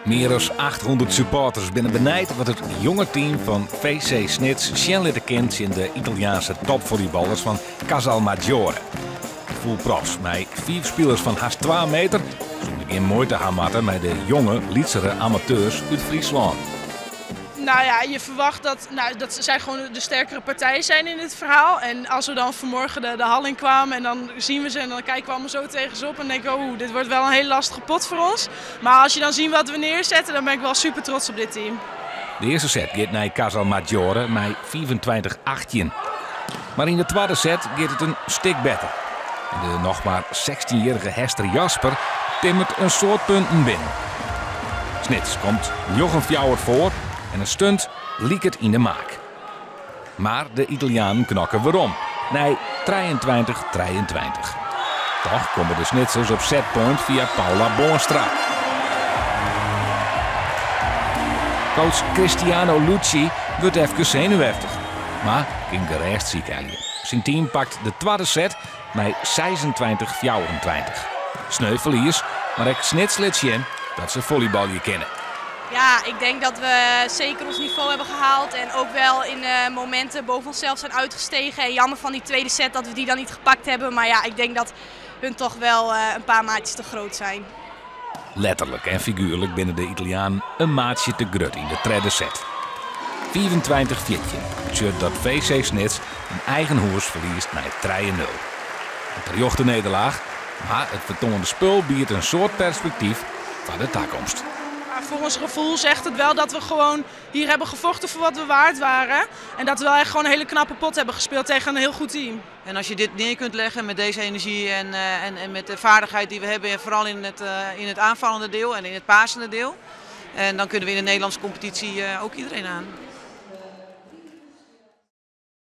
Mear as 800 supporters binne benijd wat it jonge team fan VC Snits sjen litte kin tsjin de Italiaanse topfollyballers fan Casalmaggiore. Full profs mei fiif spilers fan hast 2 meter soene gjin muoite ha moatte mei de jonge, lytsere amateurs út Fryslân. Nou ja, je verwacht dat, nou, dat zij gewoon de sterkere partij zijn in dit verhaal. En als we dan vanmorgen de hal in kwamen en dan zien we ze en dan kijken we allemaal zo tegen ze op en denken, oh, dit wordt wel een hele lastige pot voor ons. Maar als je dan ziet wat we neerzetten, dan ben ik wel super trots op dit team. De earste set giet nei Casalmaggiore mei 25-18. Mar yn de twadde set giet it in stik better. De noch mar 16-jierrige Hester Jasper timmert in soad punten binnen. Snits komt 9-4 foar en in stunt liket yn de maak. Mar de Italianen knokke werom nei 23-23. Toch komme de Snitsers op setpoint fia Paula Boonstra. Coach Cristiano Lucci wurdt efkes senuweftich, mar kin gerêst sykhelje. Syn team pakt de twadde set mei 26-24. Sneu ferlies, mar ek Snits lit sjen dat se follybalje kinne. Ja, ik denk dat we zeker ons niveau hebben gehaald en ook wel in momenten boven onszelf zijn uitgestegen. En jammer van die tweede set dat we die dan niet gepakt hebben. Maar ja, ik denk dat hun toch wel een paar maatjes te groot zijn. Letterlik en figuerlik binne de Italianen in maatsje te grut yn de tredde set. 25-14 betsjut dat VC Snits yn eigen hûs ferliest mei 3-0. In terjochte nederlaach, mar it fertoande spul biedt in soad perspektyf foar de takomst. Maar voor ons gevoel zegt het wel dat we gewoon hier hebben gevochten voor wat we waard waren. En dat we wel echt gewoon een hele knappe pot hebben gespeeld tegen een heel goed team. En als je dit neer kunt leggen met deze energie en met de vaardigheid die we hebben, en vooral in het aanvallende deel en in het passende deel. En dan kunnen we in de Nederlandse competitie ook iedereen aan.